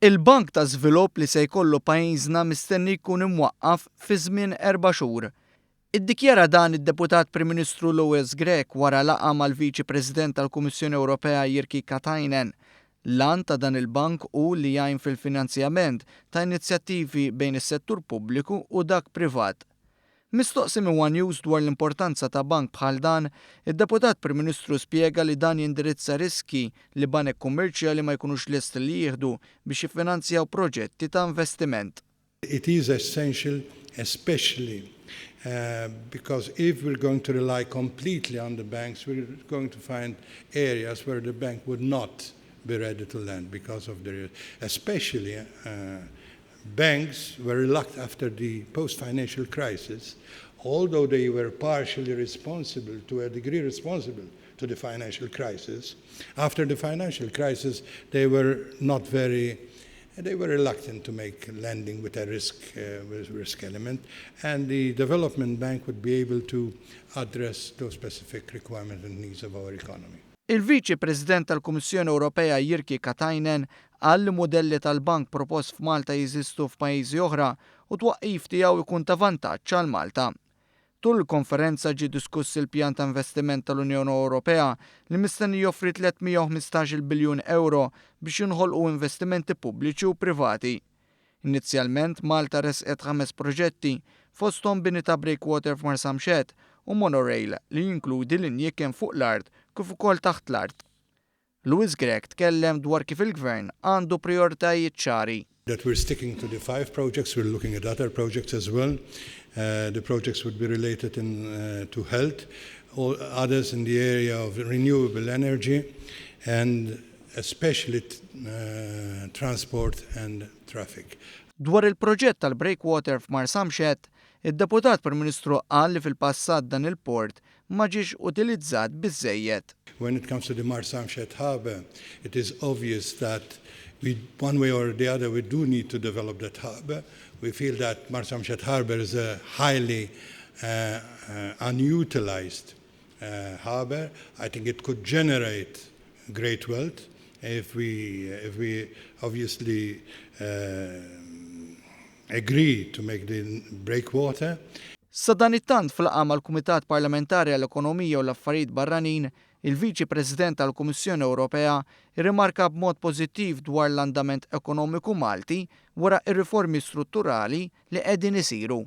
Il-Bank ta' Żvilupp li se jkollu pajjiżna mistenni jkun imwaqqaf fi żmien erba' xhur. Iddikjara dan id-Deputat Prim Ministru Louis Grech wara laqgħa mal-Viċi President tal-Kummissjoni Ewropea Jyrki Katainen. L-għan ta' dan il-bank hu li jgħin fil-finanzjament ta' inizjattivi bejn is-settur pubbliku u dak privat. Mistoqsi minn One News dwar l-importanza ta' bank bħal dan, id-Deputat Prim Ministru spjega li dan jindirizza riski li banek kummerċjali ma jkunux lesti li jieħdu biex jiffinanzjaw proġetti ta' investiment. It is essential, especially because if we're going to rely completely on the banks, we're going to find areas where the bank would not be ready to lend because of the, especially banks were reluctant after the post-financial crisis, although they were partially responsible, to a degree responsible to the financial crisis. After the financial crisis, they were not very, they were reluctant to make lending with risk element, and the development bank would be able to address those specific requirements and needs of our economy. Il-Viċi President tal-Kummissjoni Ewropea Jyrki Katainen qal li modelli tal-bank propost f'Malta jeżistu f'pajjiżi oħra u twaqqif tiegħu jkun ta' vantaġġ għal Malta. Tul il-konferenza ġie diskuss il-pjan ta' investiment tal-Unjoni Ewropea li mistenni joffri 315 biljun euro biex jinħolqu investimenti pubbliċi u privati. Inizjalment Malta resqet ħames proġetti, fosthom bini ta' breakwater f'Marsamxett u monorail li jinkludi linji kemm fuq l-art kif ukoll taħt l-art. Louis Grech tkellem dwar kif il-gvern għandu prioritajiet ċari. That we're sticking to the five projects, we're looking at other projects as well. The projects would be related to health, all others in the area of renewable energy, and especially transport and traffic. Dwar il-proġett tal-Breakwater f'Marsamxett, id-deputat Prim Ministru qal li fil-passat dan il-port ma ġiex utilizzat biżejjed. When it comes to the Marsamxett Harbour, it is obvious that we, one way or the other, we do need to develop that harbour. We feel that Marsamxett Harbour is a highly unutilized harbour. I think it could generate great wealth if we obviously agree to make the breakwater. Sadanittant, f'laqgħa mal-Kumitat Parlamentari għall-Ekonomija u l-Affarijiet Barranin, il-Viċi President tal-Kummissjoni Ewropea irrimarka b'mod pożittiv dwar l-andament ekonomiku Malti wara ir-riformi strutturali li qegħdin isiru.